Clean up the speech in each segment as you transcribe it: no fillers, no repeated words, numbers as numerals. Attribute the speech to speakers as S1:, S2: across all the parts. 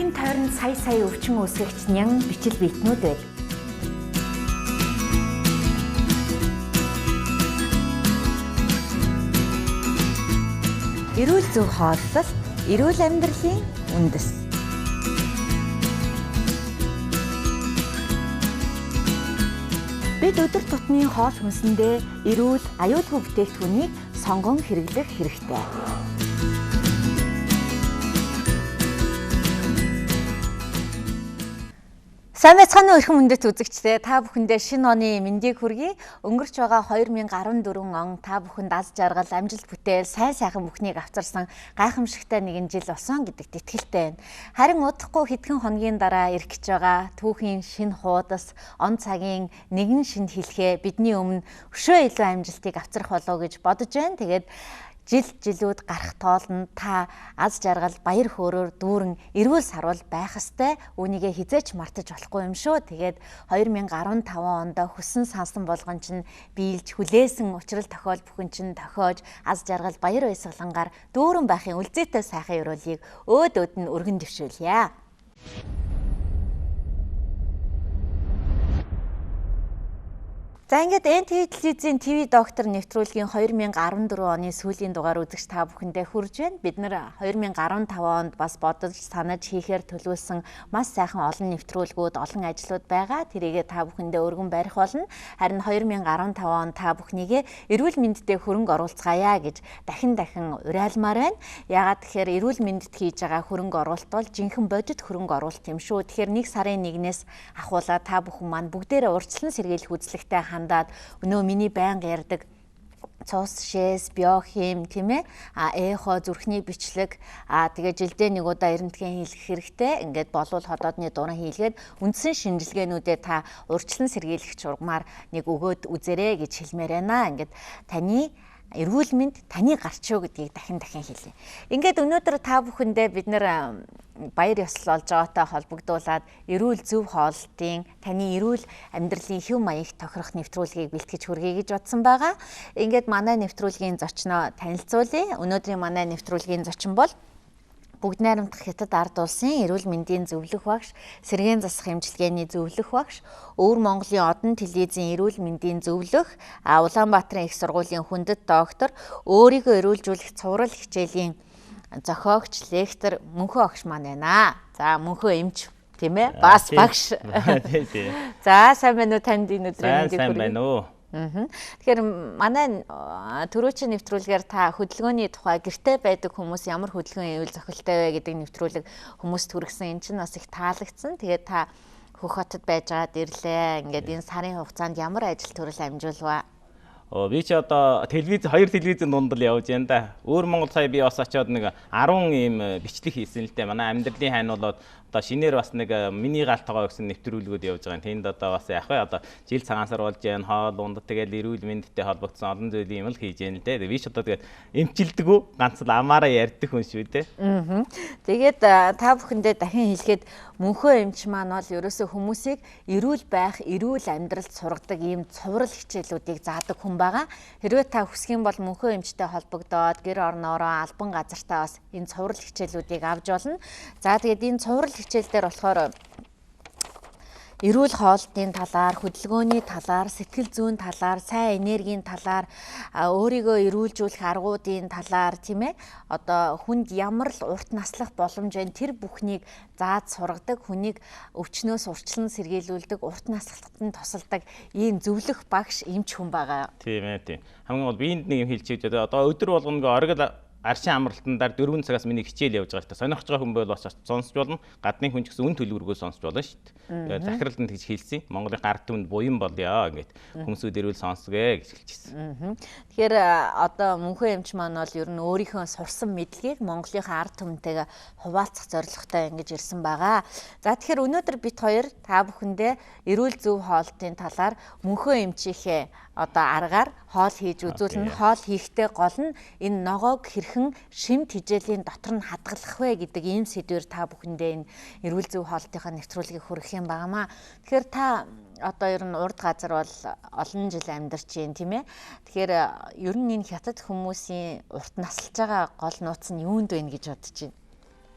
S1: Эргэн тойронд сая сая өвчин үүсгэгч нян бичил биетнүүд байл. Эрүүл зөв хооллолт, эрүүл амьдралын үндэс. Бид өдөр тутмын хоол хүнсэндээ эрүүл, аюулгүй бүтээгдэхүүнийг сонгон хэрэглэх хэрэгтэй. Сайн байцгаана уу эрхэм хүндэт үзэгчдээ. Та бүхэндээ шинэ оны мэндийг хүргэе. Өнгөрч байгаа 2014 он та бүхэнд аз жаргал, амжилт бүтээл, сайн сайхан бүхнийг авчирсан гайхамшигтай нэгэн жил болсон гэдэгт итгэлтэй байна. Харин удахгүй хэдхэн хоногийн дараа ирэх гэж байгаа түүхийн шинэ хуудас, он цагийн нэгэн шинэ хэлхээ бидний өмнө өшөө илүү амжилтыг авчрах болов гэж бодож байна. Тэгээд жил жилүүд гарах тоолнд та аз жаргал, баяр хөөрөөр дүүрэн эрүүл сарвал байх ёстой. Үүнийгээ хизээч мартаж болохгүй юм шүү. Тэгээд 2015 онд хүссэн сансан болгон чинь биелж хүлээсэн учрал тохиол бүхэн чинь тохиож аз жаргал, баяр баясгалангаар дүүрэн байхын үлзээтэй сайхан өрөөлийг өөд өөд нь өргөн дэвшүүлье. За ингээд NTV телевизийн ТV доктор нэвтрүүлгийн 2014 оны сүүлийн дугаар үзэгч та бүхэндээ хүрж байна. Бид нар 2015 онд бас бодож санаж хийхээр төлөвлөсөн маш сайхан олон нэвтрүүлгүүд, олон ажлууд байгаа. Тэрийгээ та бүхэндээ өргөн барих болно. Харин 2015 онд та бүхнийгээ эрүүл мэндэд хөрөнгө оруулцгаая гэж дахин дахин уриалмаар байна. Яагаад тэгэхээр эрүүл мэндэд хийж байгаа хөрөнгө оруулалт бол жинхэнэ бодит хөрөнгө оруулалт юм шүү. Тэгэхээр 1 сарын 1-ээс ахуулаад та бүхэн маань бүгдээрээ урьдчилан сэргийлэх үзлэгтэй хандаад өнөө миний байнга ярьдаг цус, шээс, биохим тийм ээ, эхо, зүрхний бичлэг, тэгээ жилдээ нэг удаа эрэмтгэн хийлгэх хэрэгтэй. Ингээд болвол ходоодны дуран хийлгээд үндсэн шинжилгээнүүдээ та урьдчилан сэргийлэх чургамаар нэг өгөөд үзэрэй гэж хэлмээр байна. Ингээд таны эрүүл мэнд таны гарч юу гэдгийг дахин дахин хэлье. Ингээд өнөөдөр та бүхэндээ бид нэр баяр ёслол олж байгаатай холбогдуулаад эрүүл зөв хооллолтын таны эрүүл амьдралын хэв маягт тохирох нэвтрүүлгийг бэлтгэж хүргэе гэж бодсон байгаа. Ингээд манай нэвтрүүлгийн зочноо танилцуулъя. Өнөөдрийн манай нэвтрүүлгийн зочин бол Бүгд найрамдах Хятад ард улсын эрүүл мэндийн зөвлөх багш, сэргээн засах эмчилгээний зөвлөх багш, Өвөр Монголын одон телевизийн эрүүл мэндийн зөвлөх, Улаанбаатарын их сургуулийн хүндэт доктор, өөрийгөө эрүүлжүүлэх цуврал хичээлийн зохиогч, лектор Мөнхөө огш маань байна. За Мөнхөө эмч тийм ээ? Бас багш. За сайн байна уу танд энэ өдрийн мэндийг хүргэе.
S2: Сайн байна уу?
S1: Тэгэхээр манай түрүүчийн нэвтрүүлгээр та хөдөлгөөний тухай гэрте байдаг хүмүүс ямар хөдөлгөөн ивэл зохилтой вэ гэдэг нэвтрүүлэг хүмүүст хүргэсэн. Энэ чинь бас их таалагдсан. Тэгээд та Хөх хотод байж байгаад ирлээ. Ингээд энэ сарын хугацаанд ямар ажил төрөл амжуулваа?
S2: Би чи одоо телевиз, хоёр телевизийн дунд л явж байна да. Өөр Монгол сая би бас очиод нэг 10 ийм бичлэг хийсэн л дээ. Манай амьдралын хайн болоод одоо шинээр бас нэг миний гал тогоо гэсэн нэвтрүүлгүүд явж байгаа. Тэнд одоо бас яах вэ? Одоо жил цагаан сар болж байна. Хоол унд тэгэл эрүүл мэндтэй холбогдсон олон зүйлийн юм л хийж байна л дээ. Би ч одоо тэгээд эмчилдэггүй ганц л амаараа ярьдаг хүн шүү дээ.
S1: Тэгээд та бүхэндээ дахин хэлэхэд Мөнхөө эмч маань бол ерөөсөө хүмүүсийг эрүүл байх, эрүүл амьдралд сургадаг ийм цуврал хичээлүүдийг заадаг хүн байгаа. Хэрвээ та хүсэх юм бол Мөнхөө эмчтэй холбогдоод гэр орноороо албан газартаа бас энэ цуврал хичээлүүдийг авч болно. За тэгээд энэ цуврал хичээл дээр болохоор эрүүл хоолтын талаар, хөдөлгөөний талаар, сэтгэл зүйн талаар, сайн энергийн талаар, өөрийгөө эрүүлжүүлэх аргуудын талаар тийм ээ. Одоо хүнд ямар л урт наслах боломж байна тэр бүхнийг зааж сургадаг, хүнийг өвчнөөс урьдчилан сэргийлүүлдэг, урт наслахад нь тусалдаг ийм зөвлөх багш эмч хүн байгаа.
S2: Тийм ээ, тийм. Хамгийн гол би энд нэг юм хэлчихэж байна. Одоо өдөр болгоно оргил аршин амралтан дээр 4 цагаас миний хичээл явж байгаа шүү дээ. Сонирхож байгаа хүн бол бас сонсч болно. Гадны хүн ч гэсэн үн төлөвөргөө сонсч болно шүү дээ. Тэгээд захиралд тэгж хэлсэн. Монголын ард түмэнд буян болёо ингээд хүмүүсүүд ирвэл сонсгоо гэж хэлчихсэн.
S1: Тэгэхээр одоо Мөнхөө эмч маань бол ер нь өөрийнхөө сурсан мэдлэгийг Монголынхаа ард түмэнтэйгээ хуваалцах зорилготой ингэж ирсэн байгаа. За тэгэхээр өнөөдөр бид хоёр та бүхэндээ эрүүл зөв хоолтын талаар Мөнхөө эмчийнхээ одоо аргаар хоол хийж үзүүлнэ. Хоол хийхдээ гол нь энэ ногоог хэрхэн шим тижээлийн дотор нь хадгалах вэ гэдэг ийм сэдвээр та бүхэндээ энэ эрүүл зөв хоолтынхаа нэвтрүүлгийг хүргэх юм байнамаа. Тэгэхээр та одоо ер нь урд газар бол олон жил амьдарч байна тийм ээ. Тэгэхээр ер нь энэ хятад хүмүүсийн урт насалж байгаа гол нууц нь юунд байна гэж бодож байна?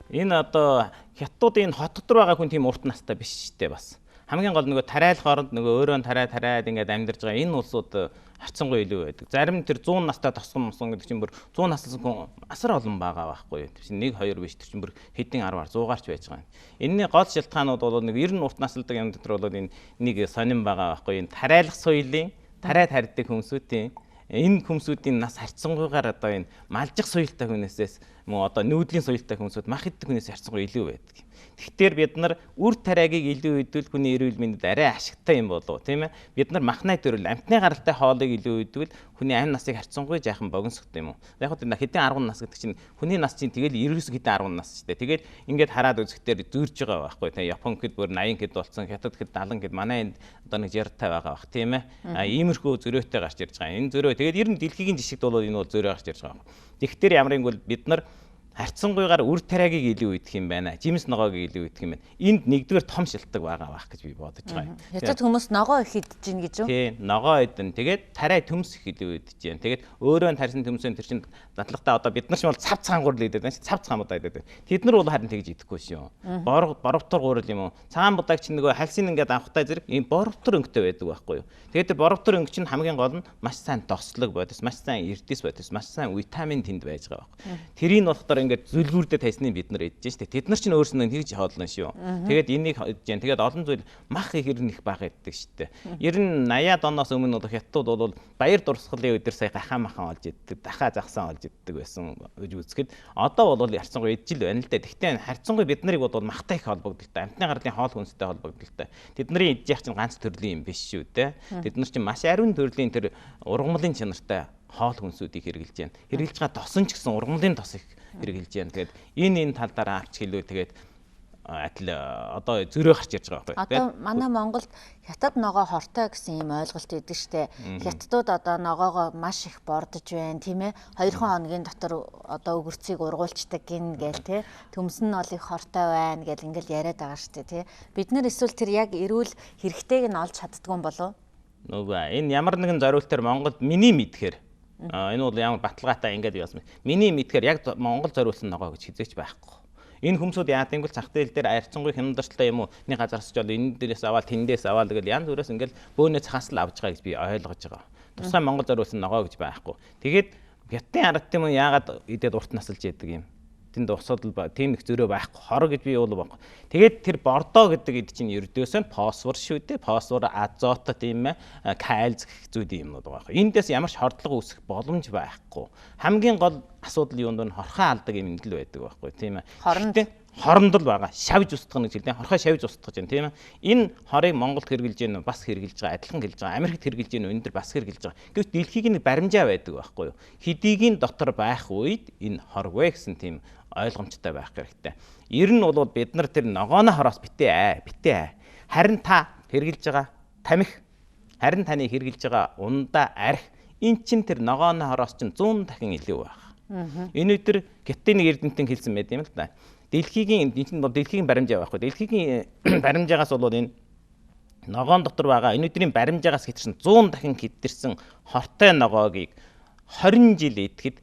S2: Энэ одоо хятадуудын хот дотор байгаа хүн тийм урт настай биш шүү дээ бас. Хамгийн гол нөгөө тарайл хооронд нөгөө өөрөө тарай тарайд ингээд амьдарч байгаа энэ улсууд харьцангуй илүү байдаг. Зарим тэр 100 настай тосгон мосгон гэдэг чинь бүр 100 наслсан хүн асар олон байгаа байхгүй юу. Тэр чинь 1 2 биш, тэр чинь бүр хэдэн 10-аар 100-аарч байж байгаа юм. Энэний гол шалтгаанууд бол нэг 90 урт насалдаг юм дотор бол энэ нэг сонин байгаа байхгүй юу. Энэ тариалах соёлын тарай тарьдаг хүмүүсүүдийн энэ хүмүүсүүдийн нас харьцангуйгаар одоо энэ малжих соёлтой хүнээсээс мөн одоо нүүдлийн соёлтой хүмүүсүүд мах иддэг хүнээс харьцангуй илүү байдаг. Тэгэхээр бид нар үр тариагийг илүү идвэл хүний эрүүл мэндэд арай ашигтай юм болов, тийм ээ. Бид нар махнай төрөл амтны гаралтай хоолыг илүү идвэл хүний амь насыг харьцангуй жаахан богиносгох юм уу. Яг хөө хэдэн 10 нас гэдэг чинь хүний нас чинь тэгэл 99 хэдэн 10 нас ч дээ. Тэгэл ингээд хараад үзэхдээ зөрж байгаа байхгүй тийм. Япон гэд бүр 80 гэд болсон, Хятад гэд 70 гэд, манай энд одоо нэг 60 байгаа бах, тийм ээ. Иймэрхүү зөрөөтэй гарч ирж байгаа. Энэ зөрөө тэгээд ер нь дэлхийн жишгт бол энэ бол зөрөө гарч ирж байгаа. Тэгэхээр ямар юм бол бид нар харьцангуйгаар үр тариагийг илүү идэх юм байна. Жимс ногоог илүү идэх юм байна. Энд нэгдүгээр том шилдэг байгаа байх гэж би бодож байгаа юм.
S1: Хятад хүмүүс ногоо их идэж гин гэж үү?
S2: Тийм, ногоо идэн. Тэгээд тариа төмс их илүү идэж гин. Тэгээд өөрөө нь тарьсан төмсөө тэр чинь дадлахтаа одоо бид нар ч бол цав цагаан гурил идээд байна. Цав цагаан будаа идээд байна. Тэд нар бол харин тэгж идэхгүй шүү. Боровтор гурил юм уу? Цагаан будааг чинь нөгөө хальсын ингээд авахтай зэрэг ийм боровтор өнгөтэй байдаг байхгүй юу? Тэгээд тэр боровтор өнгө чинь хамгийн гол нь маш сайн тослог бодис, маш сайн эрдэс бодис, маш сайн витамин тэнд байж байгаа байхгүй. Тэрийг болохоор ингээд зүлгүүрдээ тайсныг бид нар идэж штэ. Тэд нар чинь өөрснөө тэгж хоолно шүү. Тэгээд энийг идэж जैन. Тэгээд олон зүйл мах их ер нь их бага иддэг штэ. Ер нь 80-аад оноос өмнө бол хятадууд бол баяр дурсгалын өдөр сая гахаа махан олж иддэг, дахаа загсан олж иддэг байсан гэж үзэхэд одоо бол харьцангуй идэж л байна л дээ. Гэхдээ харьцангуй бид нарыг бол махтай их холбогдолтой, амтны гарлын хоол хүнстэй холбогдолтой. Тэдний идэж явах чинь ганц төрлийн юм биш шүү дээ. Тэд нар чинь маш ариун төрлийн тэр ургамлын чанартай хоол хүнсүүдийг хэрэглэж байна. Хэрэглэж байгаа тосон ч гэсэн ургамлын тос их хэрэглэж байна. Тэгээд энэ тал дээр авч хэлүү тэгээд адил одоо зөрөө гарч ирж байгаа байхгүй.
S1: Одоо манай Монголд хятад ногоо хортой гэсэн ийм ойлголт идэг штэ. Хятадууд одоо ногоогоо маш их бордож байна, тийм ээ. 2 хоногийн дотор одоо өгөрцийг ургуулцдаг гин гээл тий. Төмс нь бол их хортой байна гэл ингээл яриад байгаа штэ тий. Бид нар эсвэл тэр яг эрүүл хэрэгтэйг нь олж чаддгүй юм болов?
S2: Нүгөө энэ ямар нэгэн зориултаар Монголд миний мэдхээр энэ бол ямар баталгаатай ингээд яасан. Миний мэдхээр яг Монгол зориулсан ногоо гэж хизээч байхгүй. Энэ хүмүүсүүд яадаг юм бол зах зээл дээр арьцангуй хямдарчлаа юм уу? Нэг газараас ч бол энэ дээрээс аваад тэндээс аваад тэгэл янз бүрээс ингээл бөөнөө цахаас л авч байгаа гэж би ойлгож байгаа. Тусгай Монгол зориулсан ногоо гэж байхгүй. Тэгээд Хятадын ард түмэн яагаад идээд урт насалж яадаг юм? Тэнд усудал тийм их зөрөө байхгүй. Хор гэж би юу байхгүй. Тэгээд тэр бордоо гэдэг эд чинь ердөөсөө фосфор шүү дээ. Фосфор, азот тийм ээ, кальц гэх зүйл юмнууд байгаа байхгүй. Эндээс ямар ч хордлого үүсэх боломж байхгүй. Хамгийн гол асуудал юунд нь хорхоо алдаг юм л байдаг байхгүй, тийм ээ.
S1: Хоронд
S2: хорондол байгаа. Шавж устгах нэг зүйл. Хорхоо шавж устгах гэж байна, тийм ээ. Энэ хорыг Монголд хэрэглэж гэнэ бас хэрэглэж байгаа, адилхан хэрэглэж байгаа, Америкт хэрэглэж гэнэ, энэ дэр бас хэрэглэж байгаа. Гэвч дэлхийг нэг баримжаа байдаг байхгүй юу? Хэдийгийн дотор байх үед энэ хоргүй гэсэн тийм ойлгомжтой байх хэрэгтэй. Ер нь бол бид нар тэр ногооны хороос битээ. Харин та хэрэглэж байгаа тамхи, харин таны хэрэглэж байгаа ундаа арх эн чин тэр ногооны хороос чинь 100 дахин илүү байх. Энэ өдөр Гятын нэг эрдэмтэн хэлсэн байт юм л да. Дэлхийгийн энэ чинь бол дэлхийн баримжаа байхгүй. Дэлхийн баримжаагаас бол энэ ногоон дотор байгаа энэ өдрийн баримжаагаас хэтэрсэн 100 дахин хэтэрсэн хортой ногоогийг 20 жил идэхэд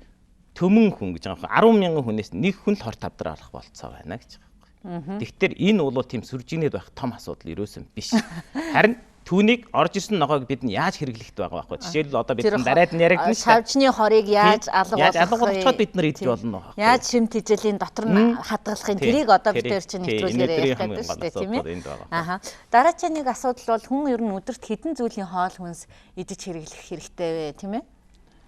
S2: төмөн хүн гэж байгаа байхгүй. 10 мянган хүнээс нэг хүн л хорт авдраа алах болцоо байна гэж байгаа байхгүй. Тэгэхээр энэ бол тийм сүржигнээд байх том асуудал ерөөсөн биш. Харин түүнийг орж ирсэн ногоог бид нь яаж хэрэглэхт байгаа байхгүй. Жишээлбэл одоо бид дараад нь яригдана
S1: шүү дээ. Шавжны хорыг яаж алга
S2: болгоход бид нар идэж болно байхгүй.
S1: Яаж шим тэжээлийн дотор нь хадгалахын тэрийг одоо бид нар чинь нэвтрүүлгээр ярих гэдэг шүү дээ, тийм ээ. Аха. Дараагийн нэг асуудал бол хүн ер нь өдөрт хэдэн зүйлийн хоол хүнс идэж хэрэглэх хэрэгтэй вэ, тийм ээ?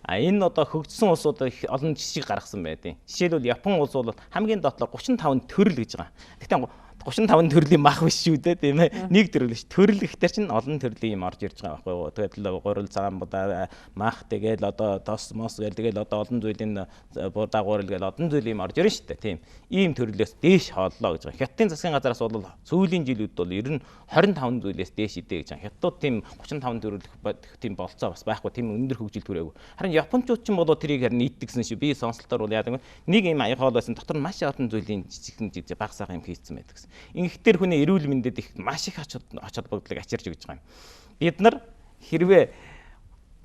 S2: А энэ одоо хөгжсөн улсууд их олон жишээ гаргасан байдیں۔ Жишээлбэл Япон улс бол хамгийн доотлоор 35 төрөл гэж байгаа. Гэхдээ 35 төрлийн мах биш шүү дээ, тийм ээ. Нэг төрөл биш. Төрөл гэхтэр чинь олон төрлийн юм орж ирж байгаа байхгүй юу. Тэгээд гурил, цагаан будаа, мах, тэгээд одоо тос, мос гээл тэгээд одоо олон зүйлийн будаа гурил гээл олон зүйл юм орж ирнэ шүү дээ, тийм. Ийм төрлөөс дээш хооллоо гэж байгаа. Хятадын засгийн газараас бол сүүлийн жилүүд бол ер нь 25 зүйлээс дээш идэ гэж байгаа. Хятадууд тийм 35 төрөл тийм болцоо бас байхгүй, тийм өндөр хөгжил түрээгүй. Харин японочууд ч юм бол тэрийг харин нийтдэгсэн шүү. Би сонслолтоор бол яадаг вэ? Нэг ийм аяг хоол байсан дотор нь маш олон зүйлийн жижигхэн жижиг баг сага юм хийцэн байдаг гэсэн. Ингэхдээ хүний эрүүл мэндэд их маш их ач холбогдлыг ачирч өгч байгаа юм. Бид нар хэрвээ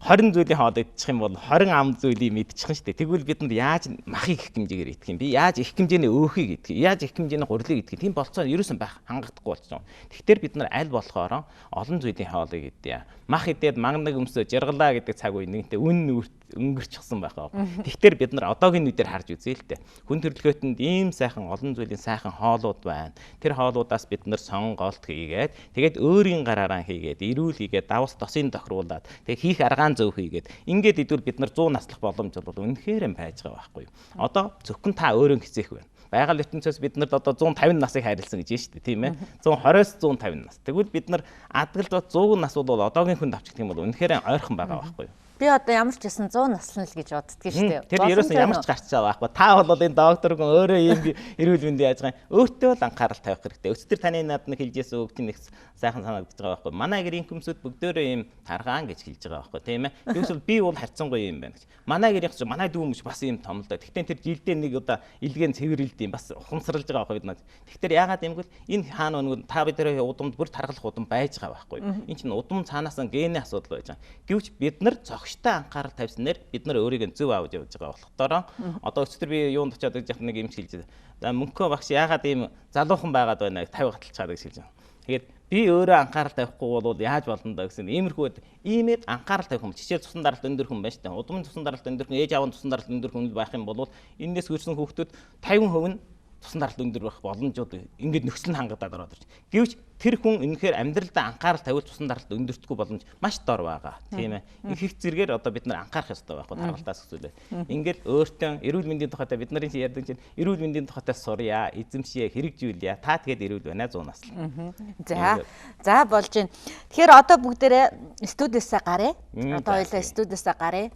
S2: 20 зүйлийн хоол идчих юм бол 20 ам зүйлийг мэдчих нь шүү дээ. Тэгвэл бидэнд яаж махыг их хэмжээгээр идэх юм бэ? Яаж их хэмжээний өөхийг идэх юм? Яаж их хэмжээний гурилыг идэх юм? Тийм болцоо ерөөсөн байх хангагдахгүй болчихсон. Тэгэхээр бид нар аль болохоор олон зүйлийн хоолыг идье. Мах идээд манганаг өмсөө жаргалаа гэдэг цаг үе нэгэнтээ үн өнгөрчихсөн байх аа. Тэгэхээр бид нар одоогийн үедэр харж үзье л дээ. Хүн төрөлхтөнд ийм сайхан олон зүйлийн сайхан хоолууд байна. Тэр хоолуудаас бид нар сонголт хийгээд тэгээд өөрийн гараараа хийгээд эрүүл хийгээд давс тосын тохируулаад тэгээд хийх аргаан зөв хийгээд ингээд идвэл бид нар 100 наслах боломж бол үнэхээр байж байгаа байхгүй юу. Одоо зөвхөн та өөрөө хизээх байна. Байгаль ертөнцөөс бид нарт одоо 150 насыг хайрлсан гэж байна шүү дээ, тийм ээ. 120-оос 150 нас. Тэгвэл бид нар адгалд 100 нас бол одоогийн хүнд авчих юм бол үнэхээр ойрхон байгаа байхгүй юу.
S1: Би одоо ямар ч байсан 100 наслна л гэж боддгийг шүү дээ.
S2: Тэр ерөөсөн ямар ч гарч байгаа байхгүй. Та бол энэ доктор гүн өөрөө ийм эрүүл мэндийн яаж байгаа юм. Өөртөө л анхаарал тавих хэрэгтэй. Өчигдөр таны над нэг хэлжсэн үг чинь их сайхан санагдаж байгаа байхгүй. Манай гэрийн хүмүүсүүд бүгдөө ийм таргаан гэж хэлж байгаа байхгүй, тийм ээ. Юусвал би бол харьцангуй юм байна гэж. Манай гэрийнх чинь манай дүү хүмүүс бас ийм том л доо. Тэгтээ тэр жилдээ нэг удаа илгээн цэвэрлэлт юм бас ухамсарлаж байгаа байхгүй бид нар. Тэгэхээр яагаад юм гэвэл энэ хаана нөгөө та бидний удамд бүр таргалах удам байж байгаа байхгүй. Энэ чинь удам цаанаас нь гений асуудал байж байгаа. Гэвч бид нар цогштой анхаарал тавьснаар бид нар өөрийгөө зөв авч явж байгаа болохоор одоо өчигдөр би юунд очиад гэж нэг юм хэлж. За мөнхөө багш яагаад ийм залуухан байгаад байна 50 гаталчаад гэж хэлж байгаа. Тэгээд би өөрөө анхаарал тавихгүй бол яаж болно даа гэсэн иймэрхүү иймээд анхаарал тавих юм. Жишээл цусан даралт өндөр хүн байна шүү дээ. Удамын цусан даралт өндөр хүн, ээж аавын цусан даралт өндөр хүн байх юм бол энэс хөрсөн хүүхдүүд 50% нь цусан даралт өндөр байх боломжууд ингээд нөхцөл нь хангагдаад ороод ирж. Гэвч тэр хүн үнэхээр амьдралдаа анхаарал тавиул цусан даралт өндөртгүй боломж маш дор байгаа. Тийм ээ. Их зэрэгээр одоо бид нар анхаарах ёстой байхгүй таргалтаас өсвөлээ. Ингээд өөртөө эрүүл мэндийн тухайтай бид нарын ярьдаг чинь эрүүл мэндийн тухайтай сурья, эзэмшье, хэрэгжүүлье. Та тэгээд эрүүл байна 100 наслаа.
S1: За. За болж байна. Тэгэхээр одоо бүгдээрээ студиэсээ гаръя. Одоо хоёлаа студиэсээ гаръя.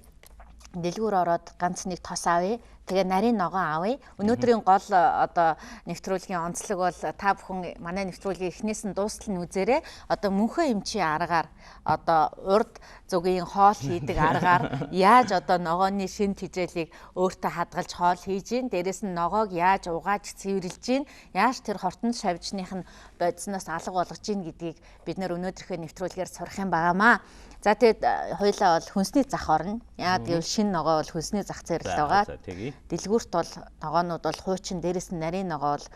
S1: Дэлгүүр ороод ганц нэг тос авъя. Тэгээ нарийн ногоон авъя. Өнөөдрийн гол одоо нэвтрүүлгийн онцлог бол та бүхэн манай нэвтрүүлгийн эхнээс нь дуустал нь үзээрэй. Одоо мөнхөө эмчийн аргаар одоо урд зүгийн хоол хийдэг аргаар яаж одоо ногооны шин тижээлийг өөртөө хадгалж хоол хийж гин. Дээрээс нь ногоог яаж угааж цэвэрлж гин. Яаж тэр хортон шавжных нь бодисноос алга болгож гин гэдгийг бид нөр өнөөдрийнхөө нэвтрүүлгээр сурах юм байгаамаа. За тэгээд хоёлаа бол хүнсний зах орно. Яагаад гэвэл шинэ ногоо бол хүнсний зах зээлд байгаа. Дэлгүүрт бол ногоонууд бол хуучин, дээрээс нь нарийн ногоо бол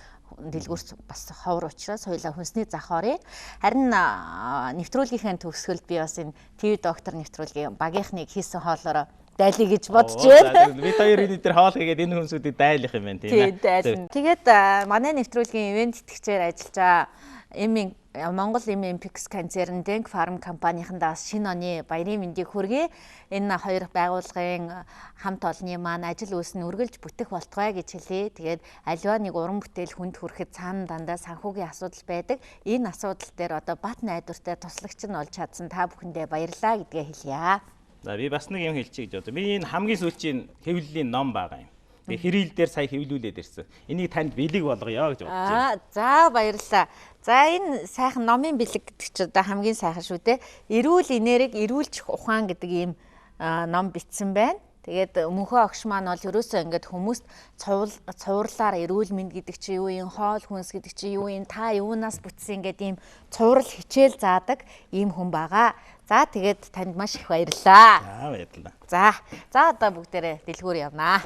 S1: дэлгүүрт бас ховор учраас хоёлаа хүнсний зах оръё. Харин нэвтрүүлгийнхээ төгсгөлд би бас энэ ТV доктор нэвтрүүлгийн багийнхныг хийсэн хоолоороо дайлъя гэж бодож байна.
S2: Бид хоёр энэ дээр хоол хийгээд энэ хүмүүсүүдийг дайлах юм байна, тийм ээ.
S1: Тэгээд манай нэвтрүүлгийн ивент тэтгэгчээр ажиллаж байгаа Эмийн Монгол MMPX концерн Denk Farm компанийнхандаа бас шинэ оны баярын мэндийг хүргэе. Энэ хоёр байгууллагын хамт олонны маань ажил үйлс нь үргэлж бүтэх болтугай гэж хэлье. Тэгээд аливаа нэг уран бүтээл хүнд хүрэхэд цаана дандаа санхүүгийн асуудал байдаг. Энэ асуудал дээр одоо бат найдвартай туслагч нь болж чадсан та бүхэндээ баярлалаа гэдгээ хэлье.
S2: За би бас нэг юм хэлчихье гэж бодсон. Би энэ хамгийн сүүлийн хэвлэлийн ном байгаа юм. Тэгээ хэрэл дээр сая хэвлүүлээд ирсэн. Энийг танд бэлэг болгоё гэж бодож байна.
S1: За баярлалаа. За энэ сайхан номын бэлэг гэдэг чинь одоо хамгийн сайхан шүү дээ. Эрүүл энерги, эрүүлчих ухаан гэдэг ийм ном бичсэн байна. Тэгээд мөнхөө огш маань бол ерөөсөө ингээд хүмүүст цувралаар эрүүл мэнд гэдэг чи юу юм, хоол хүнс гэдэг чи юу юм, та юунаас бүтсэн ингээд ийм цуврал хичээл заадаг ийм хүн байгаа. За тэгээд танд маш их баярлалаа.
S2: За баярлалаа.
S1: За за одоо бүгдээрээ дэлгүүр явнаа.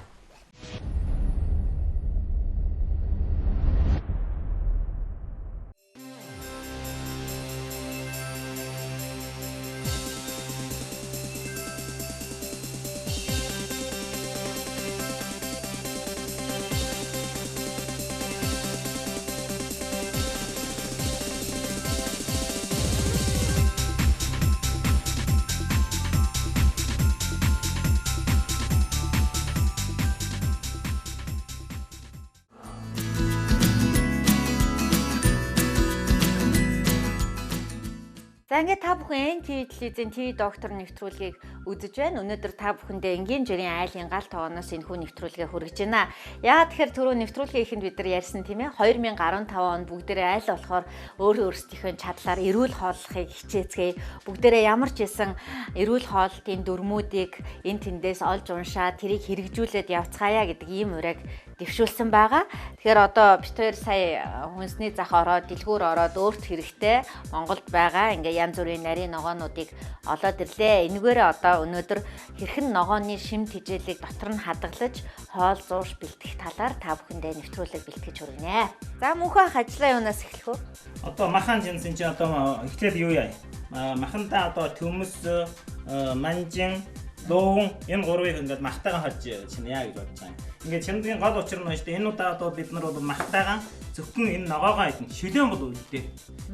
S1: За ингээд та бүхэн NTV телевизийн ТV доктор нэвтрүүлгийг үзэж байна. Өнөөдөр та бүхэндээ энгийн жирийн айлын гал тогооноос энэхүү нэвтрүүлгээ хүргэж байна. Яагаад тэгэхээр түрүү нэвтрүүлгийн эхэнд бид нар ярьсан тийм ээ 2015 онд бүгдээрээ айл болохоор өөр өөрсдийнхөө чадлаар эрүүл хооллохыг хичээцгээе. Бүгдээрээ ямар ч байсан эрүүл хоолтын дүрмүүдийг энэ тэндээс олж уншаад тэрийг хэрэгжүүлээд явцгаая гэдэг ийм уриаг дэвшүүлсэн байгаа. Тэгэхээр одоо бид хоёр сая хүнсний зах ороод, дэлгүүр ороод өөрт хэрэгтэй Монголд байгаа ингээ янз бүрийн нарийн ногоонуудыг олоод ирлээ. Энэгээрээ одоо За өнөөдөр хэрхэн ногооны шим тэжээлийг дотор нь хадгалж хоол зууш бэлтгэх талаар та бүхэндээ нэвтрүүлэг бэлтгэж хүргэнэ. За мөнхөө ах ажлаа юунаас эхлэх вэ?
S2: Одоо махан жинсэн чинь одоо эхлээд юу яа? Махандаа одоо төмөс, манжин, луун энэ гурвыг ингээд махтайгаа хольж чиная гэж бодож байгаа юм. Ингээд чимдгийн гол учир нь шүү дээ. Энэ удаа одоо бид нар бол махтайгаа зөвхөн энэ ногоогоо идэн. Шөлөө бол үлдээ.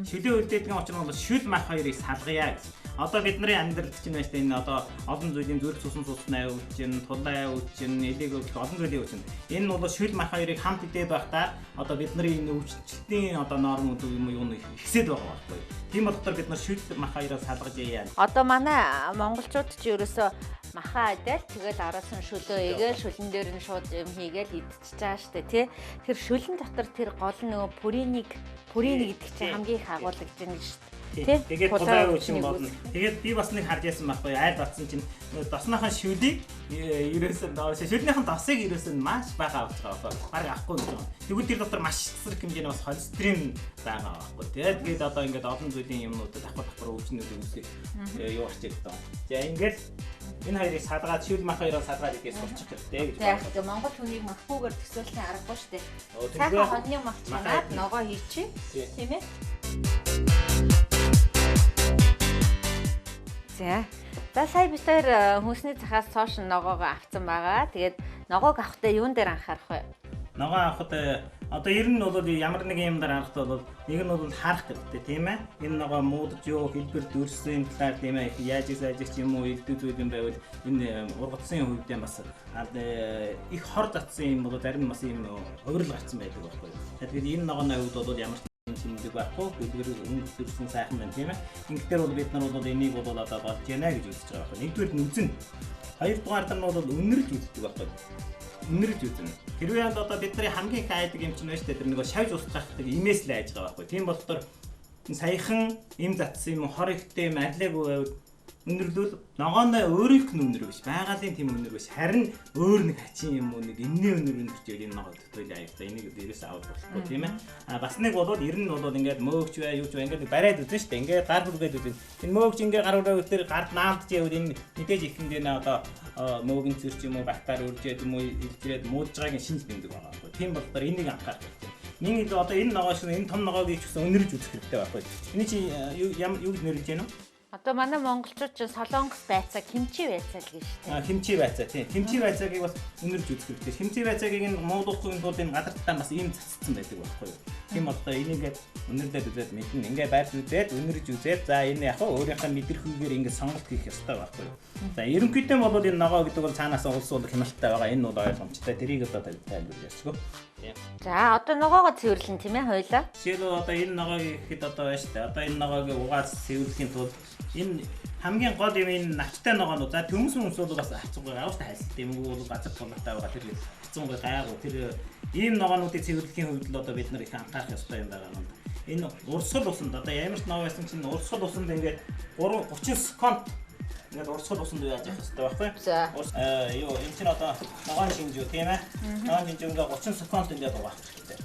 S2: Шөлөө үлдээдгийн учир нь бол шүл мах хоёрыг салгая гэж. Одоо бидний амьдралд чинь байна шүү дээ. Энэ одоо олон зүйлийн зүрх цусан цуснаа өвчин, тулаа өвчин, элэг өвчин, олон зүйлийн өвчин. Энэ нь бол шүл мах хоёрыг хамт идээд байхдаа одоо бидний энэ өвчлөлтийн одоо нормууд юм уу юу нэг ихсээд байгаа байхгүй. Тийм болохоор бид нар шүл мах хоёроо салгаж яа.
S1: Одоо манай монголчууд ч ерөөсөө махаа идэл тэгэл араас нь шөлөө игээл шүлэн дээр нь шууд юм хийгээл идчихэж байгаа штэ тий. Тэр шүлэн дотор тэр гол нөгөө пүринийг гэдэг чинь хамгийн их агуулгаж байна гэж штэ.
S2: Тий. Тэгээд тулаа өвчин болно. Тэгээд би бас нэг харж ясан байхгүй айл батсан чинь досныхаа шүлийг ерөөсөн шүлнийхэн досыг ерөөсөн маш бага авч байгаа байхгүй. Бараг авахгүй гэж байгаа. Тэгвэл тэр дотор маш эсрэг хэмжээний бас холестерин байгаа байхгүй. Тэгээд одоо ингээд олон зүйлийн юмнуудад давхар өвчнүүдийг үүсгэх юу гарч ирдэг. За ингээд энэ хоёрыг салгаад шүл мах хоёроо салгаад идэх сурчих хэрэгтэй гэж
S1: байна. Яг Монгол хүнийг махгүйгээр төсөөлсөн аргагүй шүү дээ. Сайхан хоньны мах чанаад ногоо хийчих. Тийм ээ. За. За сая бид хоёр хүнсний цахаас цоош ногоогоо авцсан байгаа. Тэгээд ногоог авахдаа юун дээр анхаарах вэ?
S2: Ногоо авахд одоо ер нь бол ямар нэгэн юм дээр харахад бол нэг нь бол харах хэрэгтэй тийм ээ. Энэ ногоо муудаж юу хэлбэр дүрсэн талаар тийм ээ яаж сайжирч юм уу элдв зүйл юм байвал энэ ургацсан хувьд бас их хор татсан юм бол зарим бас юм хувирал гарцсан байдаг байхгүй. Тэгэхээр энэ ногооны хувьд бол ямар чимдэг байхгүй хэлбэр өнгө дүрсэн сайхан байна тийм ээ. Ингэхдээ бол бид нар бол энийг бол одоо болж байна гэж үзэж байгаа байхгүй. Нэгдүгээр нь үзэн. Хоёрдугаар нь бол үнэрлж үздэг байхгүй. Үнэрлж үзнэ. Хэрвээ одоо бидний хамгийн их айдаг юм чинь байна шүү дээ. Тэр нөгөө шавж устгахдаг имээс л айж байгаа байхгүй. Тийм болохоор саяхан им татсан юм хор ихтэй юм арилаагүй байвал үнэрлүүл ногооной өөрийнх нь үнэр биш. Байгалийн тийм үнэр биш. Харин өөр нэг хачин юм уу нэг энэний үнэр үнэрч ивэл энэ ногоо төтөл аяа. Энийг дээрээс авах болохгүй тийм ээ. А бас нэг бол ер нь бол ингээд мөөгч бай юу ч бай ингээд бариад үзэн шүү дээ. Ингээд гар хүргээд үзэн. Энэ мөөгч ингээд гар хүрээд тэр гард наамдж явал энэ мэдээж их хэмжээний одоо мөөгөн цэрч юм уу бактери үржээд юм уу илжрээд муудж байгаагийн шинж тэмдэг байгаа байхгүй. Тийм болохоор энийг анхаарах хэрэгтэй. Нэг илүү одоо энэ ногоо шиг энэ том ногоог ч гэсэн үнэрж үзэх хэрэгтэй байхгүй. Эний чи юу гэж нэрлэж байна вэ?
S1: Одоо манай монголчууд чинь солонгос байцаа, кимчи байцаа л гэж шүү дээ.
S2: Кимчи байцаа тийм. Кимчи байцаагийг бас үнэрж үзэх хэрэгтэй. Кимчи байцаагийг энэ муудуулахын тулд энэ газар талтаа бас ийм цацсан байдаг байхгүй юу? Тийм болохоор энийг үнэрлээд үзээд мэднэ. Ингээ байрж үзээд, үнэрж үзээд за энэ яг өөрийнхөө мэдрэхүйгээр ингээ сонголт хийх ёстой байхгүй юу? За ерөнхийдөө бол энэ ногоо гэдэг бол цаанаас улс бол хямралтай байгаа. Энэ бол ойлгомжтой. Тэрийг одоо тайлбарлаж ярьчихгүй.
S1: За одоо ногоогоо цэвэрлэн тийм ээ хоёлаа.
S2: Жишээлбэл одоо энэ ногоог ихэд одоо байна шүү дээ. Одоо энэ ногоог угаас цэвэрлэхийн тулд энэ хамгийн гол юм энэ навчтай ногоонууд. За төмөс хүмүүс бол бас авцсангүй аавч хайлт юм уу бол газар тулаатай байгаа тэр авцсангүй гайгүй. Тэр ийм ногоонуудыг цэвэрлэхийн хувьд л одоо бид нар их анхаарах ёстой юм байгаа юм. Энэ урсгал усанд одоо ямар ч ногоо байсан чинь урсгал усанд ингээд 30 секунд ингээд урсгал усанд яаж явах ёстой байхгүй.
S1: За.
S2: Юу энэ чинь одоо ногоон шинжүү тийм ээ. Ногоон шинжүү ингээд 30 секунд ингээд угаах хэрэгтэй.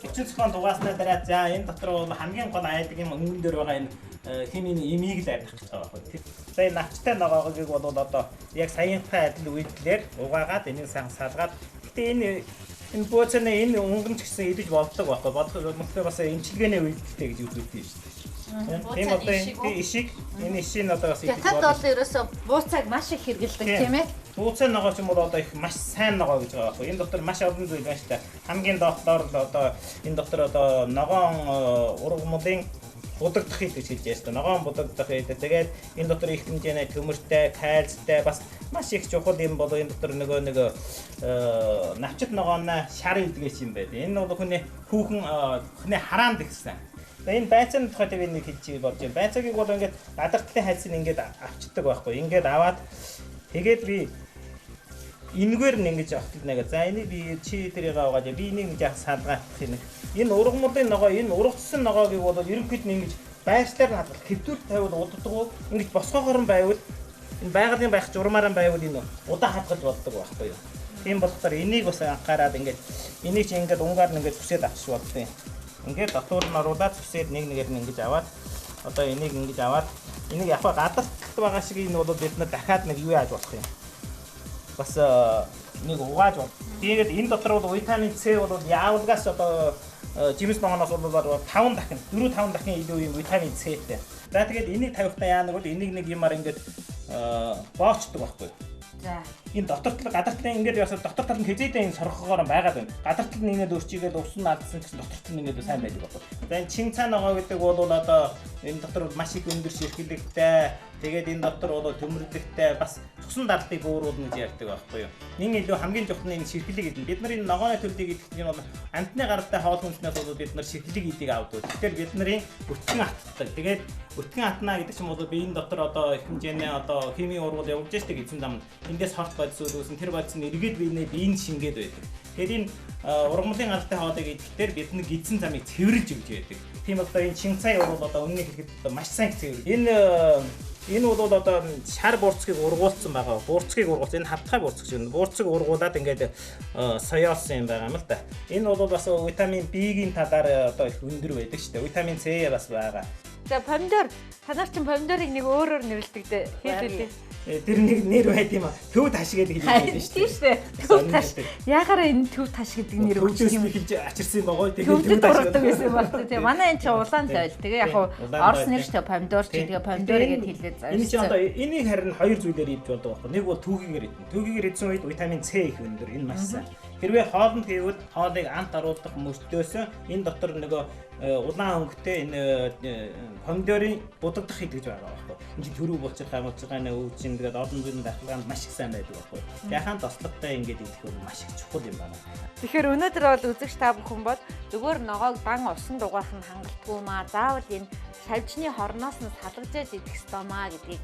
S2: 30 секунд угааснаа дараа за энэ дотор бол хамгийн гол айдаг юм өнгөн дээр байгаа энэ химийн имийг л арилгах гэж байгаа байхгүй. За энэ навчтай ногоог бол одоо яг саяынхаа адил үйлдэлээр угаагаад энийг сайхан салгаад гэтээ энэ бууцны энэ өнгөн ч гэсэн идэж болдог байхгүй. Бодох мөхөө бас эмчилгээний үйлдэлтэй гэж үздэг юм шүү дээ. Тийм одоо энэ ишиг энэ ишийг одоо бас идэж
S1: болдог. Хятад бол ерөөсөө бууцааг маш их хэрэглэдэг тийм ээ.
S2: Бууцаа ногоо ч юм бол одоо их маш сайн ногоо гэж байгаа байхгүй. Энэ дотор маш олон зүйл байна шүү дээ. Хамгийн доор л одоо энэ дотор одоо ногоон ургамлын будагдах гэж хэлж байна шүү дээ. Ногоон будагдах гэдэг. Тэгээд энэ дотор их хэмжээний төмөртэй, кальцтай бас маш их чухал юм бол энэ дотор нөгөө навчит ногооноо шар илдгээс юм байд. Энэ бол хүний хүүхэн хүний хараанд ихсэн. За энэ байцааны тухай би нэг хэлж болж байна. Байцаагийг бол ингээд гадар талын хальсыг ингээд авчдаг байхгүй. Ингээд аваад тэгээд би энэгээр нь ингэж огтлно нэгэ. За энийг би чи тэрийг аваад би энийг нэг яах салгаах юм. Энэ ургамлын ногоо, энэ ургацсан ногоог бол ерөнхийд нь ингэж байршлаар нь хадгалах. Хэвтүүр тавиул уддаггүй. Ингэж босгоогоор нь байвал энэ байгалийн байх журмаар нь байвал энэ удаан хадгалж болдог байхгүй юу. Тийм болохоор энийг бас анхаарад ингэж энийг чи ингээд унгаар нь ингэж зүсээд авчиж болдсон. Ингээд дотуур нь оруулаад зүсээд нэг нэгээр нь ингэж аваад одоо энийг ингэж аваад Энийг яг гадарт байгаа шиг энэ бол бид нар дахиад нэг юу яаж болох юм. Бас нэг угааж бол. Тэгээд энэ дотор бол витамин С бол яавлгаас одоо жимс ногооноос бол 5 дахин 4 5 дахин илүү юм витамин С-тэй. За тэгээд энийг тавихтаа яанаг бол энийг нэг юмар ингээд боочдөг байхгүй. За. Энэ дотор тал гадар талын ингээд ясаа дотор тал нь хизээдээ энэ сорхогоор байгаад байна. Гадар тал нь ингээд өрчигээд ус нь алдсан гэсэн дотор тал нь ингээд сайн байдаг байхгүй. За энэ чин цаа ногоо гэдэг бол одоо энэ дотор маш их өндөр ширхлэгтэй, тэгээд энэ дотор бол төмөрлөгтэй бас цусан дарлыг бууруулна гэж ярьдаг байхгүй юу. Нин илүү хамгийн чухал нь энэ ширхлэг идэн. Бид нар энэ ногооны төрлийг идэх нь бол амтны гаралтай хоол хүнснээс бол бид нар ширхлэг идийг авдаг. Тэгэхээр бид нарын өтгөн атдаг. Тэгээд өтгөн атнаа гэдэг чинь бол биеийн дотор одоо их хэмжээний одоо химийн ургуул явуулж штеп эзэн зам. Эндээс хорт бодис үүсэн тэр бодис нь эргээд биенээ биеинд шингээд байдаг. Тэгэхээр энэ ургамлын гаралтай хоолыг идэхдээ бид нэг эзэн замыг цэвэрлж өгч байдаг. Тийм болохоор энэ чин цай бол одоо үннийг хэлэхэд одоо маш сайн цэвэр. Энэ бол одоо шар буурцгийг ургуулсан байгаа. Буурцгийг ургуулсан. Энэ хавтгай буурцэг шиг. Буурцэг ургуулад ингээд соёолсон юм байгаа юм л да. Энэ бол бас витамин B-гийн талаар одоо их өндөр байдаг шүү дээ. Витамин С бас байгаа.
S1: За помидор. Та нар чинь помидорыг нэг өөрөөр нэрлэдэг дээ. Хэлүүлээ.
S2: Тэр нэг нэр байд юм а. Төв таш гэдэг хэлдэг байдаг шүү
S1: дээ. Тийм шүү дээ. Төв таш. Яагаараа энэ төв таш гэдэг нэр
S2: өгч юм хэлж ачирсан байгаа.
S1: Тэгээд төв таш гэдэг байсан юм байна. Тэгээ манай энэ чинь улаан лойл. Тэгээ яг орс нэр шүү дээ. Помидор чи тэгээ помидор гэж хэлээд
S2: за. Энэ чинь одоо энийг харин хоёр зүйлээр идэж болдог байхгүй. Нэг бол түүхийгээр идэнэ. Түүхийгээр идсэн үед витамин С их өндөр. Энэ маш сайн. Хэрвээ хоолнд хийвэл хоолыг амт оруулах мөртөөс энэ дотор нөгөө улаан өнгөтэй энэ помидорын будагдах хийдэг гэж байгаа байхгүй. Энэ чинь төрөв булчирхай мулчирхай өвчин тэгээд олон зүйлийн дархлаанд маш их сайн байдаг байхгүй. Яхаан тослогтой ингээд идэх бол маш их чухал юм байна.
S1: Тэгэхээр өнөөдөр бол үзэгч та бүхэн бол зүгээр ногоог дан усан дугаах нь хангалтгүй маа. Заавал энэ шавжны хорноос нь салгажээж идэх ёстой маа гэдгийг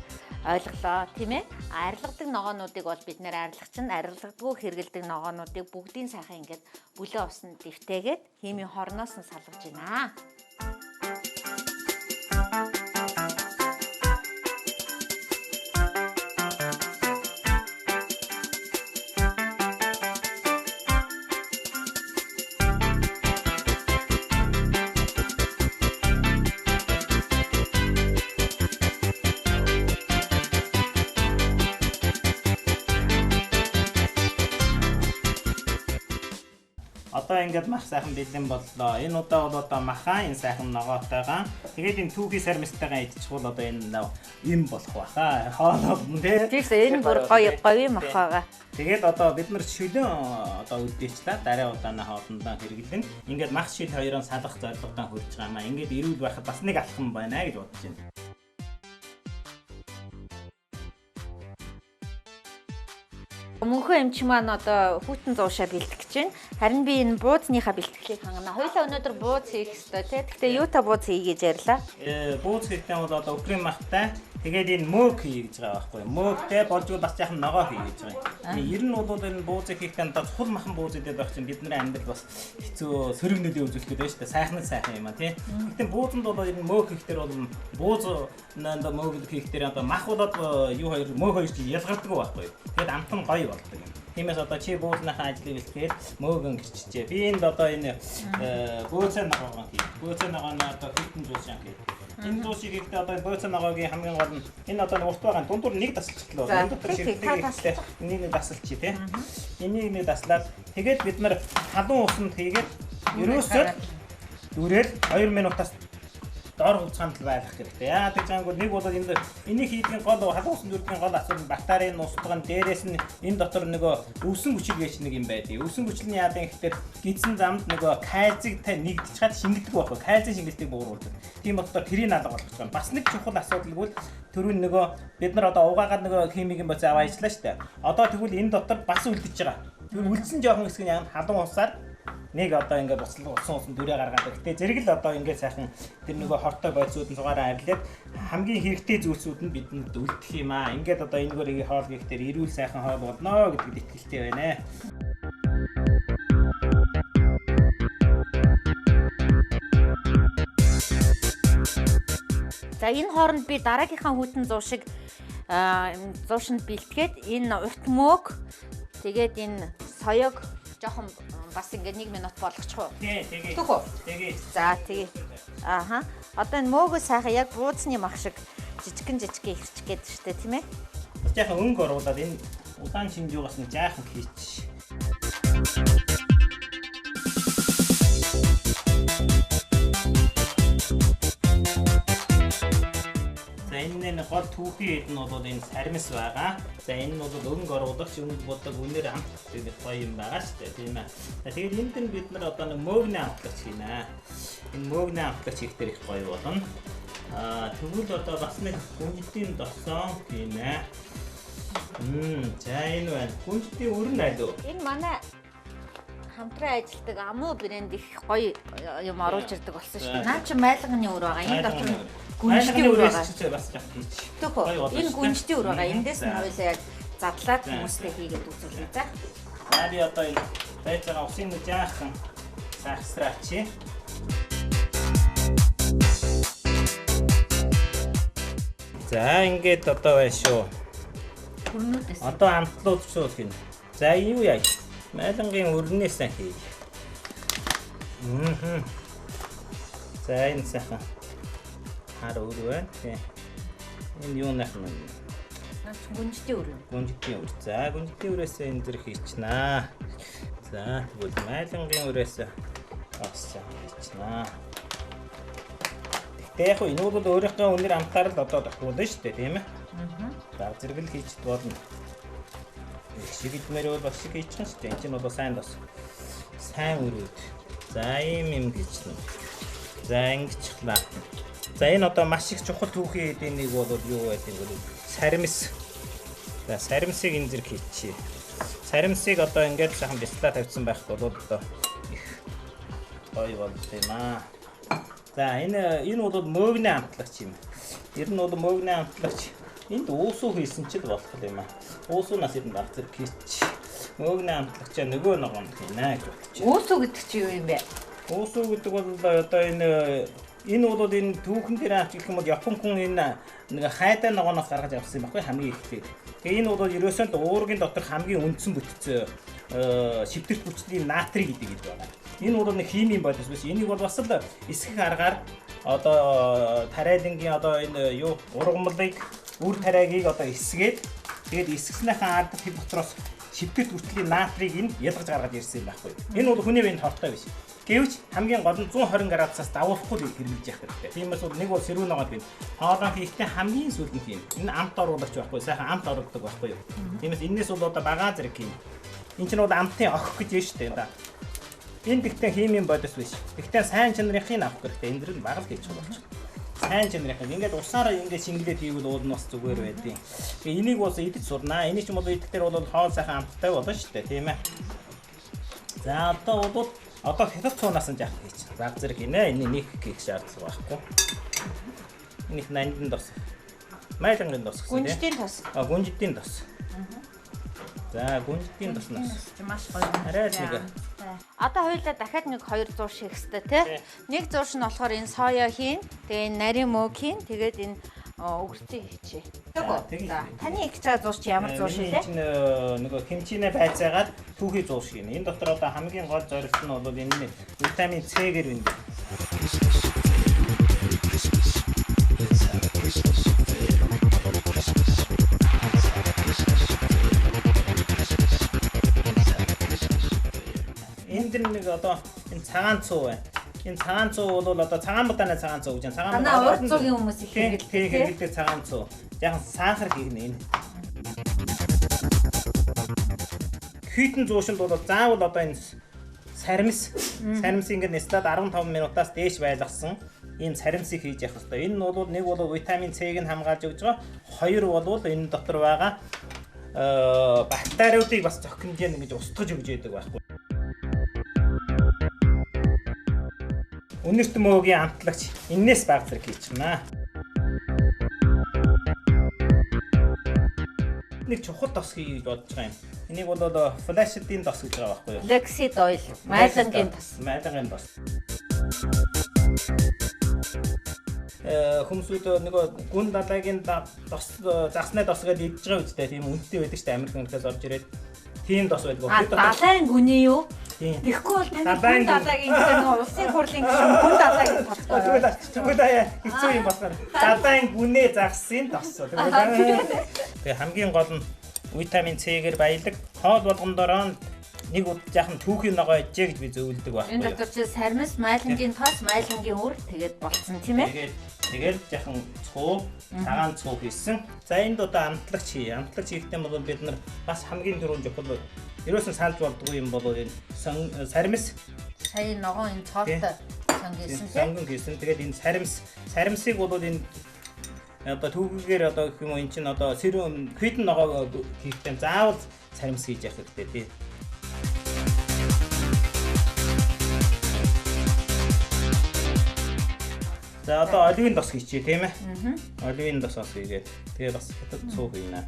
S1: ойлголоо, тийм ээ. Арилгадаг ногоонуудыг бол бид нэр арилгах чинь арилгадаггүй хэрэгэлдэг ногоонуудыг бүгдийн сайхан ингээд бүлээн усанд дэвтээгээд химийн хорноос нь салгаж байна.
S2: Одоо ингээд мах сайхан бэлэн боллоо. Энэ удаа бол одоо махаа энэ сайхан ногоотойгоо. Тэгээд энэ түүхий сармистайгаа идчихвэл одоо энэ им болох баха. Хоол тий.
S1: Тийм шүү. Энэ бүр гоё гоё мах байгаа.
S2: Тэгээд одоо бид нар шүлэн одоо үлдээчлээ. Дараа удаанаа хоолндоо хэрэглэн. Ингээд мах шил хоёроо салгах зорилготой хөрж байгаа маа. Ингээд эрүүл байхад бас нэг алхам байна гэж бодож байна.
S1: Мөнхөө эмч маань одоо хүйтэн зуушаа бэлтгэж байна. Харин би энэ бууцныхаа бэлтгэлийг хангана. Хоёулаа өнөөдөр бууз хийх ёстой тий. Гэхдээ юутай бууз хий гэж ярьлаа?
S2: Бууз хийхдээ бол одоо өхрийн махтай тэгээд энэ мөөг хий гэж байгаа байхгүй юу? Мөөгтэй болжгүй бас яхан ногоо хий гэж байгаа юм. Ер нь бол энэ буузыг хийхдээ одоо цул махан бууз идээд байх чинь бидний амьдрал бас хэцүү сөрөг нөлөө үзүүлэх гэдэг шүү дээ. Сайхан нь сайхан юм а тий. Гэхдээ буузанд бол ер нь мөөг хийхдээ бол бууз мөөг хийхдээ одоо мах болоод юу хоёр мөөг хоёр чинь ялгардаг байхгүй юу? Тэгээд амт нь гоё болдог юм. Тиймээс одоо чи буузнахаа ажлыг бэлтгээд мөөгөн гэрчижээ. Би энд одоо энэ бөөцөө ногоогоо хий. Бөөцөө ногоо нь одоо хүйтэн зуушаа хий. Энэ зуушийг хийхдээ одоо бөөцөө ногоогийн хамгийн гол нь энэ одоо урт байгаа дундуур нэг тасалчихлаа. Энэ дотор ширхлэг ихтэй энийг нэг тасалчих тий. Энийг нэг таслаад тэгээд бид нар халуун усанд хийгээд ерөөсөө дүрэл 2 минутаас дор хугацаанд л байлгах хэрэгтэй. Яагаад гэж ангууд нэг бол энэ энийг хийдгийн гол халуун усан дүрдгийн гол асуудал нь бактерийн устгах нь дээрээс нь энэ дотор нөгөө өвсөн хүчил гэж нэг юм байдаг. Өвсөн хүчил нь яадаг гэхээр гидсэн замд нөгөө кальцийтай нэгдчихад шингэлдэг байхгүй. Кальцийн шингэлтийг бууруулдаг. Тийм болохоор тэрийг алга болгох юм. Бас нэг чухал асуудал бол түрүүн нөгөө бид нар одоо угаагаад нөгөө химийн боц аваа ажиллаа шүү дээ. Одоо тэгвэл энэ дотор бас үлдэж байгаа. Тэр үлдсэн жоохон хэсэг нь яг халуун усаар нэг одоо ингээд буцал усан дүрээ гаргаад. Гэтэ зэрэг л одоо ингээд сайхан тэр нөгөө хортой бодисууд нь цугаараа арилаад хамгийн хэрэгтэй зүйлсүүд нь бидэнд үлдэх юм аа. Ингээд одоо энэгээр хоол хийхдээ эрүүл сайхан хоол болно гэдэгт итгэлтэй байна.
S1: За энэ хооронд би дараагийнхаа хүйтэн зуу шиг зуушинд бэлтгээд энэ урт мөөг тэгээд энэ соёог жоохон бас ингээд 1 минут болгочих уу?
S2: Тий, тэгээ.
S1: Түүх үү?
S2: Тэгээ.
S1: За, тэгээ. Ааха. Одоо энэ мөөгөө сайхан яг бууцны мах шиг Жижигхэн жижигхэн ихэрчих гээд штэ тийм ээ.
S2: Бас жаахан өнгө оруулаад энэ улаан шинжүүгээс нэг жаахан хийчих. За энэ нэг гол түүхийн хэд нь бол энэ сармис байгаа. За энэ нь бол өнгө оруулагч, өнгө будаг, үнээр амт гэдэг гоё юм байгаа шүү дээ, тийм ээ. За тэгээд энд нь бид нар одоо нэг мөөгний амтлагч хийнэ. Энэ мөөгний амтлагч хийх дээр их гоё болно. Аа тэгвэл одоо бас нэг гүнжидийн досон хийнэ. За энэ байна. Гүнжидийн өр нь аль вэ?
S1: Энэ манай хамтран ажилладаг Амуу брэнд их гоё юм оруулж ирдэг болсон шүү дээ. Наа чи майлганы өр байгаа. Энэ дотор гүнжидийн өр байгаа.
S2: Бас жах хийч.
S1: Энэ гүнжидийн өр байгаа. Эндээс нь хоёлаа яг задлаад хүмүүстэй хийгээд үзүүлье. За.
S2: За би одоо энэ байж байгаа усын нэг жаахан сахсраач. За ингээд одоо байна шүү.
S1: Өрнүүдээс.
S2: Одоо амтлууд шүү гин. За юу яа? Майлангийн өрнөөс нь хий. За энэ сайхан хар өр байна. Тийм. Энэ юу нах юм бэ?
S1: Гүнжидийн өр.
S2: Гүнжидийн өр. За гүнжидийн өрөөс энэ зэрэг хийчихнэ. За тэгвэл майлангийн өрөөс бас хийчихнэ. Гэхдээ яг энэ бол өөрийнхөө үнэр амтаар л одоо тохируулна шүү дээ, тийм ээ. Баг зэрэг л хийчихэд болно. Их шиг идмээр бол бас шиг хийчих шүү дээ. Энд чинь бол сайн тос. Сайн өрөөд. За ийм юм хийчихнэ. За ингэчихлаа. За энэ одоо маш их чухал түүхийн эдийн нэг бол юу байдаг вэ? Сармис. За сармисыг энэ зэрэг хийчихье. Сармисыг одоо ингээд сайхан бяцлаа тавьсан байх бол одоо их гоё болд юм аа. За энэ бол мөөгний амтлагч юм. Ер нь бол мөөгний амтлагч. Энд уусуу хийсэн ч л болох юм аа. Уусуунаас ер нь баг зэрэг хийчих. Мөөгний амтлагчаа нөгөө ногоонд хийнэ гэж бодчих.
S1: Уусуу гэдэг чи юу юм бэ?
S2: Уусуу гэдэг бол одоо энэ бол энэ түүхэн дээр авч гэх юм бол Япон хүн энэ нэг хайдаа ногооноос гаргаж авсан юм баггүй хамгийн эхлээд. Тэгээ энэ бол ерөөсөө л уургийн дотор хамгийн үндсэн бүтц шивтэрт хүчлийн натрий гэдэг юм байна. Энэ бол нэг химийн бодис биш. Энийг бол бас л эсгэх аргаар одоо тариалангийн одоо энэ юу ургамлыг үр тариагийг одоо эсгээд тэгээд эсгэснийхээ ард тэр дотроос шивтэрт хүчлийн натрийг энэ ялгаж гаргаж ирсэн юм байхгүй. Энэ бол хүний биед хортой биш. Гэвч хамгийн гол нь 120 градусаас давуулахгүй хэрэглэж явах хэрэгтэй. Тиймээс бол нэг бол сэрүүн ногоод байна. Хоолой хийхдээ хамгийн сүүлд нь хийн. Энэ амт оруулагч байхгүй, сайхан амт оруулдаг байхгүй юу. Тиймээс энэс бол одоо багаа зэрэг хийн. Энэ чинь бол амтын охих гэж байна шүү дээ. Энэ тэгтээ химийн бодис биш. Тэгтээ сайн чанарынхыг авах хэрэгтэй. Энэ дэр нь баг л хийж болчих. Сайн чанарынхыг ингээд усаараа ингээд шингэлээд хийвэл уул нь бас зүгээр байдیں۔ Тэгээ энийг бас идэж сурнаа. Энийг ч юм бол идэх дээр бол хоол сайхан амттай болно шүү дээ, тийм ээ. За одоо бол одоо хятад цуунаас нь жаах хийж. Баг зэрэг хийнэ. Энэ нэг хийх шаардлага байхгүй. Энэ их нандин тос. Майлангийн тос гэсэн тийм.
S1: Гүнжидийн тос.
S2: А гүнжидийн тос. За гүнжидийн тоснаас
S1: маш гоё.
S2: Арай л нэг.
S1: Одоо хоёулаа дахиад нэг 2 зуур хийх хэрэгтэй тий. Нэг зуур нь болохоор энэ соёо хийн, тэгээ энэ нарийн мөөг хийн, тэгээд энэ өгөрцийг хийчихье. За таны их чаа зуур чи ямар зуур шилээ?
S2: Энэ нөгөө хэмчинэ байцаагаад түүхий зуур шин. Энэ дотор одоо хамгийн гол зорилт нь бол энэ витамин С-гэр байна. Энд нэг одоо энэ цагаан цуу байна. Энэ цагаан цуу бол одоо цагаан будааны цагаан цуу гэж байна. Цагаан
S1: будаа урд зуугийн хүмүүс их хэрэглэдэг.
S2: Хэрэглэдэг цагаан цуу. Яхан сахар гинэ энэ. Хүйтэн зуушинд бол заавал одоо энэ сармис ингээд нислаад 15 минутаас дээш байлгасан ийм саримсыг хийж явах хэрэгтэй. Энэ нь бол нэг бол витамин С-г нь хамгаалж өгж байгаа. Хоёр бол энэ дотор байгаа бактериудыг бас зохих хэмжээнд ингэж устгаж өгж яадаг байхгүй. Үнэрт мөөгийн амтлагч эннээс баг зэрэг хийчихнэ. Нэг чухал тос хий гэж бодож байгаа юм. Энийг бол флашдын тос гэж байгаа байхгүй юу?
S1: Lexid oil, майлангийн тос.
S2: Майлангийн тос. Хүмүүсүүд нөгөө гүн далайгийн тос, загсны тос гэдээ идж байгаа үстэй тийм үнэтэй байдаг шүү дээ. Америк өнөртөөс орж ирээд тийм тос байдаг.
S1: Далайн гүний юу?
S2: Тийм.
S1: Тэгэхгүй бол таны гүн далайгийн гэсэн нөгөө улсын хурлын гишүүн гүн далайгийн тос.
S2: Тэгвэл хэцүү юм болохоор задаан гүнээ загсын тос. Тэгвэл тэгээ хамгийн гол нь витамин С-гээр баялаг. Хоол болгон дороо нэг удаа жаахан түүхийн ногоо ижээ гэж би зөвлөдөг байхгүй.
S1: Энэ дотор чи сармис, майлангийн тос, майлангийн үр тэгээд болцсон тийм ээ.
S2: Тэгээд жаахан цуу, цагаан цуу хийсэн. За энд одоо амтлагч хий. Амтлагч хийхдээ бол бид нар бас хамгийн түрүүнд чухал ерөөсөн салж болдгоо юм бол энэ сармис.
S1: Сая ногоон энэ цоортой сонгон хийсэн тийм.
S2: Сонгон хийсэн. Тэгээд энэ сармисыг бол энэ одоо түүхийгээр одоо гэх юм уу эн чинь одоо сэрүүн хүйтэн ногоо хийхдээ заавал сармис хийж явах хэрэгтэй тий. За одоо оливын тос хийчихье тийм ээ. Оливын тос бас хийгээд тэгээ бас хятад цуу хийнэ.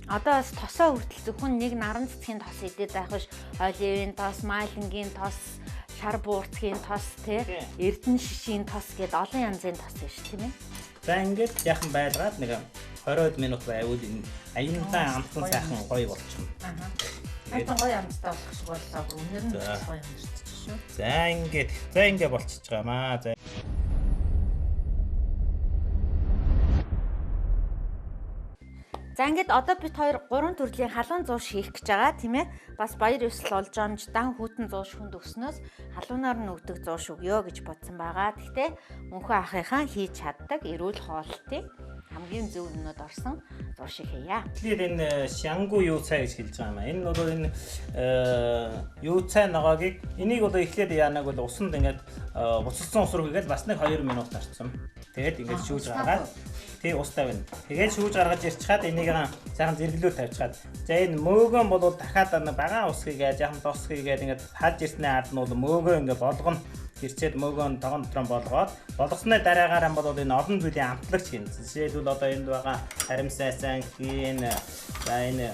S1: Одоо бас тосоо хүртэл зөвхөн нэг наран цэцгийн тос идээд байх биш. Оливын тос, майлангийн тос, шар буурцгийн тос тий, эрдэнэ шишийн тос гээд олон янзын тос биш тийм ээ.
S2: За ингээд яхан байлгаад нэг 20 минут байвал энэ аяндаа амтан сайхан гоё болчихно.
S1: Аа. Гоё амттай болох шиг боллоо. Үнээр нь гоё амтчих шүү.
S2: За ингээд за ингээд болчихж байгаамаа. За.
S1: За ингээд одоо бид хоёр гурван төрлийн халуун зууш хийх гэж байгаа тийм ээ. Бас баяр ёслол олж амж дан хүйтэн зууш хүнд өснөөс халуунаар нь өгдөг зууш өгөө гэж бодсон байгаа. Гэхдээ мөнхөө ахынхаа хийж чаддаг эрүүл хоолтыг хамгийн зөв юмнууд орсон зуушийг хийе.
S2: Тэгэхээр энэ шангу юу цай гэж хэлж байгаа юм аа. Энэ бол энэ юу цай ногоогийг энийг бол эхлээд яанаг бол усанд ингээд буцалсан ус руу хийгээл бас нэг 2 минут тарцсан. Тэгээд ингээд шүүж гаргаад тий ус тавина. Тэгээд шүүж гаргаж ирчхаад энийг сайхан зэрэглүү тавьчихад. За энэ мөөгөн бол дахиад багаан ус хийгээд яхан тос хийгээд ингээд хальж ирсний ард нь бол мөөгөө ингээд болгоно. Ирчээд мөөгөө тогон дотроо болгоод болгосны дараагаараа бол энэ олон зүйлийн амтлагч хийн. Жишээлбэл одоо энд байгаа харимсайсан хийн, за энэ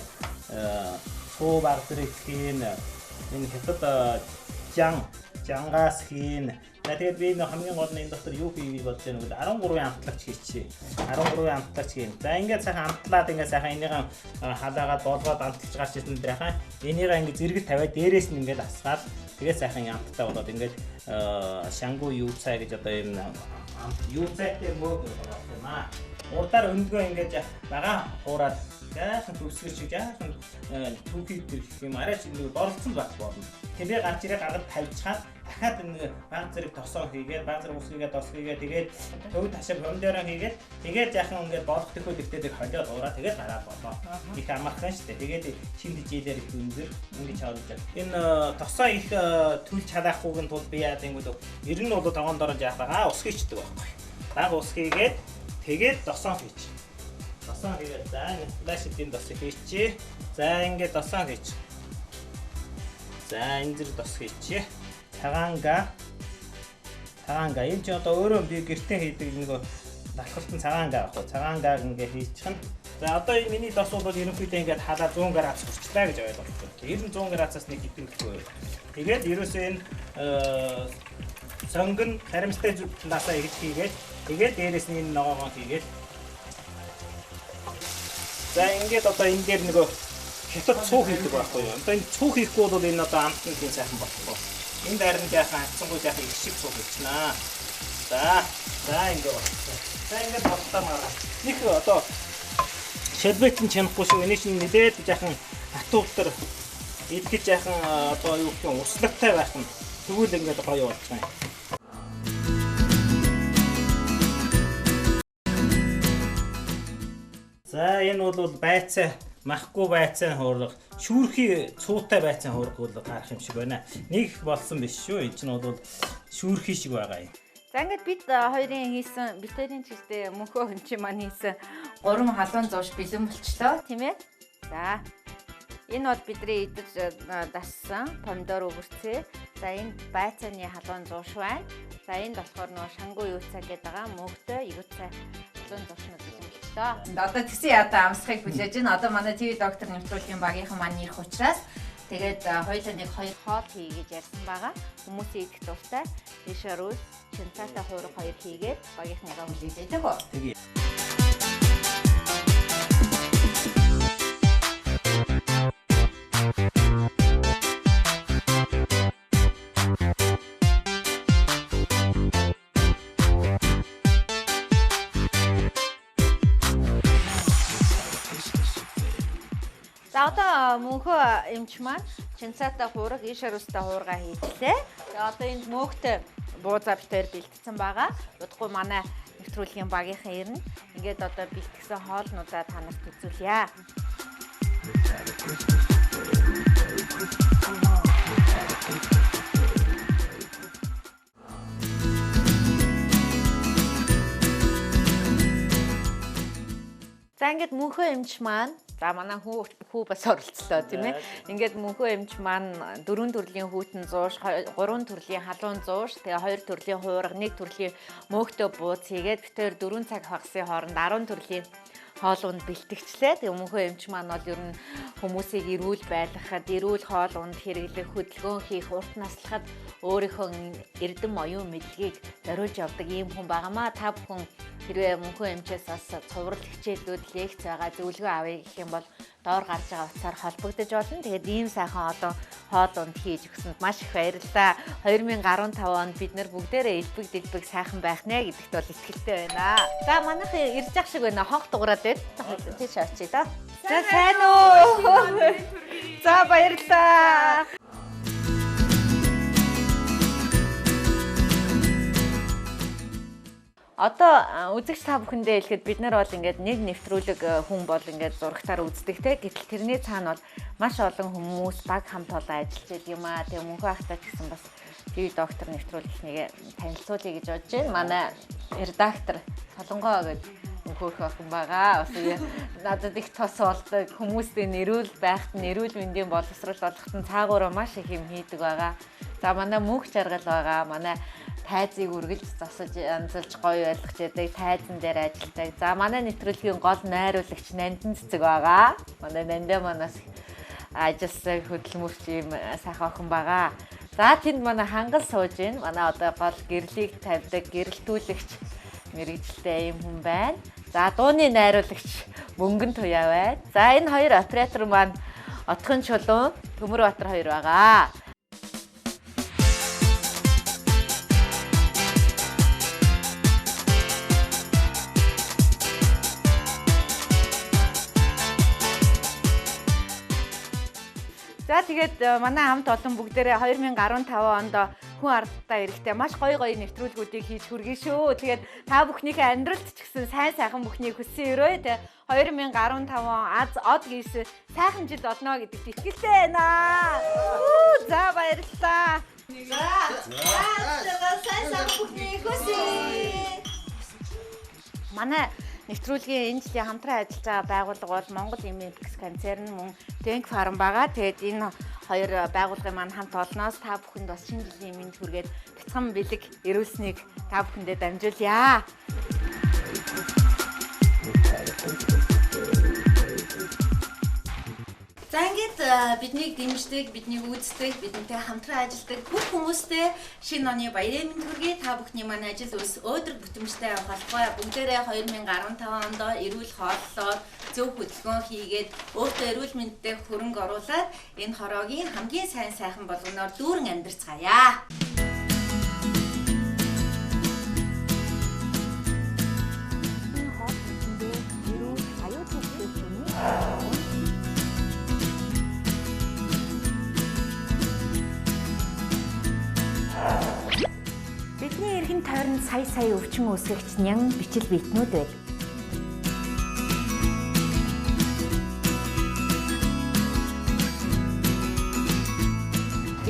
S2: цуу баг зэрэг хийн, энэ хятад жангаас хийн. За тэгээд би энэ хамгийн гол нь энэ дотор юу хийе гэж бодож байна вэ? 13-ын амтлагч хийчихье. 13-ын амтлагч хийн. За ингээд сайхан амтлаад ингээд сайхан энийг халаагаад болгоод амталж гарч ирсэн дээрхаа энийг ингээд зэрэг тавиад дээрээс нь ингээд асгаад тэгээд сайхан амттай болоод ингээд шангу юу цай гэж одоо юм амт юу цайтай мөөг болох юм аа. Урдаар өндгөө ингээд багаан хуураад жаахан төгсгөр шиг жаахан түүхий гэх юм арай ч нэг боролцсон байх болно. Тэрээ гарч ирээ гаргад тавьчихад дахиад нэг баг зэрэг тосоо хийгээд баг зэрэг ус хийгээд тос хийгээд тэгээд төв ташаа помидороо хийгээд тэгээд жаахан ингээд болох төхөөлөгтэй тэг холиод уураа тэгээд гараад болоо. Их амархан шүү дээ. Тэгээд шинэ дижилээр их өндөр ингэж харуулж байна. Энэ тосоо их төлж чадахгүйн тулд би яа гэвэл ер нь бол тогоон дороо жаах байгаа ус хийчдэг байхгүй. Баг ус хийгээд тэгээд тосоо хийчих. Тосоо хийгээд за флаш эдийн тосыг хийчихье. За ингээд тосоо хийчих. За энэ зэрэг тос хийчихье. Цагаанга. Цагаанга. Энэ чинь одоо өөрөө би гэртээ хийдэг нэг далхалтан цагаанга байхгүй. Цагаангааг ингээ хийчихнэ. За одоо энэ миний тос бол ерөнхийдөө ингээд халаа 100 градус хүрчлээ гэж ойлгож байна. Ер нь 100 градусаас нэг хэдэн. Тэгээд ерөөсөө энэ сонгон харимстай талаасаа ингэж хийгээд тэгээд дээрээс нь энэ ногоогоо хийгээд. За ингээд одоо энэ дээр нөгөө хятад цуу хийдэг байхгүй юу? Одоо энэ цуу хийхгүй бол энэ одоо амт нь тийм сайхан болохгүй. Энэ дайрн жаахан хатсангүй жаахан их шиг цуу хийчихнэ. За за ингээд болчихсон. За ингээд болтоо маргаа. Нэг одоо шалбет нь чанахгүй шүү. Эний чинь нэлээд жаахан хатуугтар идэхэд жаахан одоо юу гэх юм услагтай байх нь тэгвэл ингээд гоё болж байгаа юм. За энэ бол байцаа махгүй байцаа хуурга шүүрхий цуутай байцаа хуурга бол таарах юм шиг байна. Нэг их болсон биш шүү. Энэ чинь бол шүүрхий шиг байгаа юм.
S1: За ингээд бид хоёрын хийсэн, бид хоёрын ч гэжтэй мөнхөө хүн чинь маань хийсэн гурван халуун зууш бэлэн болчлоо тийм ээ. За энэ бол бидний идэж дассан помидор өвөрцөө. За энэ байцааны халуун зууш байна. За энд болохоор нөгөө шангу юуцаа гэдэг байгаа мөгтэй юуцаа халуун зуушнууд бэлэн болчлоо. Одоо тэгсэн ядаа амсахыг хүлээж байна. Одоо манай ТV доктор нэвтрүүлгийн багийнхан маань ирэх учраас тэгээд хоёулаа нэг хоёр хоол хий гэж ярьсан байгаа. Хүмүүсийн идэх дуртай ишарүүл чинцаатай хуурга хоёр хийгээд багийнхныгаа хүлээж байдаг уу?
S2: Тэгээ.
S1: За одоо мөнхөө эмч маань чинцаатай хуураг, иш хариустай хуурга хийчлээ. Тэгээ одоо энд мөөхтэй буузаа битээр бэлтгэсэн байгаа. Удахгүй манай нэвтрүүлгийн багийнхан ирнэ. Ингээд одоо бэлтгэсэн хоолнуудаа та нарт үзүүлье. За ингээд мөнхөө эмч маань за манай хүү бас оролцлоо тийм ээ. Ингээд мөнхөө эмч маань 4 төрлийн хүйтэн зууш, 3 төрлийн халуун зууш, тэгээ 2 төрлийн хуурга, 1 төрлийн мөөхтэй бууз хийгээд бид хоёр 4 цаг хагасын хооронд 10 төрлийн хоол унд бэлтгэжлээ. Тэгээ мөнхөө эмч маань бол ер нь хүмүүсийг эрүүл байлгахад, эрүүл хоол унд хэрэглэх, хөдөлгөөн хийх, урт наслахад өөрийнхөө эрдэм оюун мэдлэгийг зориулж явдаг ийм хүн байгаамаа. Та бүхэн хэрвээ мөнхөө эмчээс бас цуврал хичээлүүд, лекц байгаа, зөвлөгөө авъя гэх юм бол доор гарч байгаа утсаар холбогдож болно. Тэгээд ийм сайхан олон хоол унд хийж өгсөнд маш их баярлалаа. 2015 онд бид нар бүгдээрээ элбэг дэлбэг сайхан байх нэ гэдэгт бол итгэлтэй байна. За манайхан ирж ах шиг байна. Хонх дуграад байна. Тийш очие доо. За сайн уу. За баярлалаа. Одоо үзэгч та бүхэндээ хэлэхэд бид нар бол ингээд нэг нэвтрүүлэг хүн бол ингээд зурагтаар үздэг те. Гэтэл тэрний цаана бол маш олон хүмүүс баг хамт олон ажиллаж байдаг юм аа. Тэгээ мөнхөө ахтай ч гэсэн бас ТV доктор нэвтрүүлгийнхнийг танилцуулъя гэж бодож байна. Манай редактор Солонгоо гэдэг мөнхөөх охин байгаа. Бас надад их тос болдог. Хүмүүсийн нэрүүл байхад нь эрүүл мэндийн боловсрол олоход нь цаагаараа маш их юм хийдэг байгаа. За манай мөнх жаргал байгаа. Манай тайзыг үргэлж засаж янзалж гоё ойлгож яадаг, тайзан дээр ажилладаг. За манай нэвтрүүлгийн гол найруулагч Нандин цэцэг байгаа. Манай Нандин манаас ажилласан хөдөлмөрч ийм сайхан охин байгаа. За тэнд манай хангал сууж байна. Манай одоо гол гэрлийг тавьдаг, гэрэлтүүлэгч мэрэгжилтэй ийм хүн байна. За дууны найруулагч Мөнгөн Туяа байна. За энэ хоёр оператор маань Отхон Чулуун, Төмөрбаатар хоёр байгаа. За тэгээд манай хамт олон бүгдээрээ 2015 онд хүн ардтай эрэхтэй маш гоё гоё нэвтрүүлгүүдийг хийж хүргэе шүү. Тэгээд та бүхнийхээ амьдралд ч гэсэн сайн сайхан бүхнийг хүссэн өрөө. Тэгээд 2015 он аз од гүйсэн сайхан жил болно гэдэгт итгэлтэй байна. За баярлалаа. За сайн сайхан бүхнийг хүсье. Манай нэвтрүүлгийн энэ жилийн хамтран ажиллаж байгаа байгууллага бол Монгол Импекс концерн мөн Денг фарм байгаа. Тэгээд энэ хоёр байгууллагын маань хамт олноос та бүхэнд бас шинэ жилийн мэнд хүргээд бяцхан бэлэг эрүүлснийг та бүхэндээ дамжуулъя. За ингээд биднийг дэмждэг, биднийг үздэг, бидэнтэй хамтран ажилладаг бүх хүмүүстэй шинэ оны баярын мэнд хүргэе. Та бүхний маань ажил үйлс өөдрөг бүтэмжтэй явах болтугай. Бүгдээрээ 2015 онд эрүүл хооллоор зөв хөдөлгөөн хийгээд өөртөө эрүүл мэндтэй хөрөнгө оруулаад энэ хороогийн хамгийн сайн сайхан болгоноор дүүрэн амьдарцгаая. Бидний эргэн тойронд сая сая өвчин үүсгэгч нян бичил биетнүүд байдаг.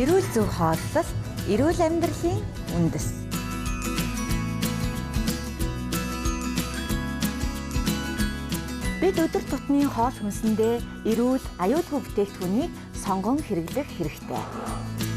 S1: Эрүүл зөв хооллолт, эрүүл амьдралын үндэс. Бид өдөр тутмын хоол хүнсэндээ эрүүл, аюулгүй бүтээгдэхүүнийг сонгон хэрэглэх хэрэгтэй.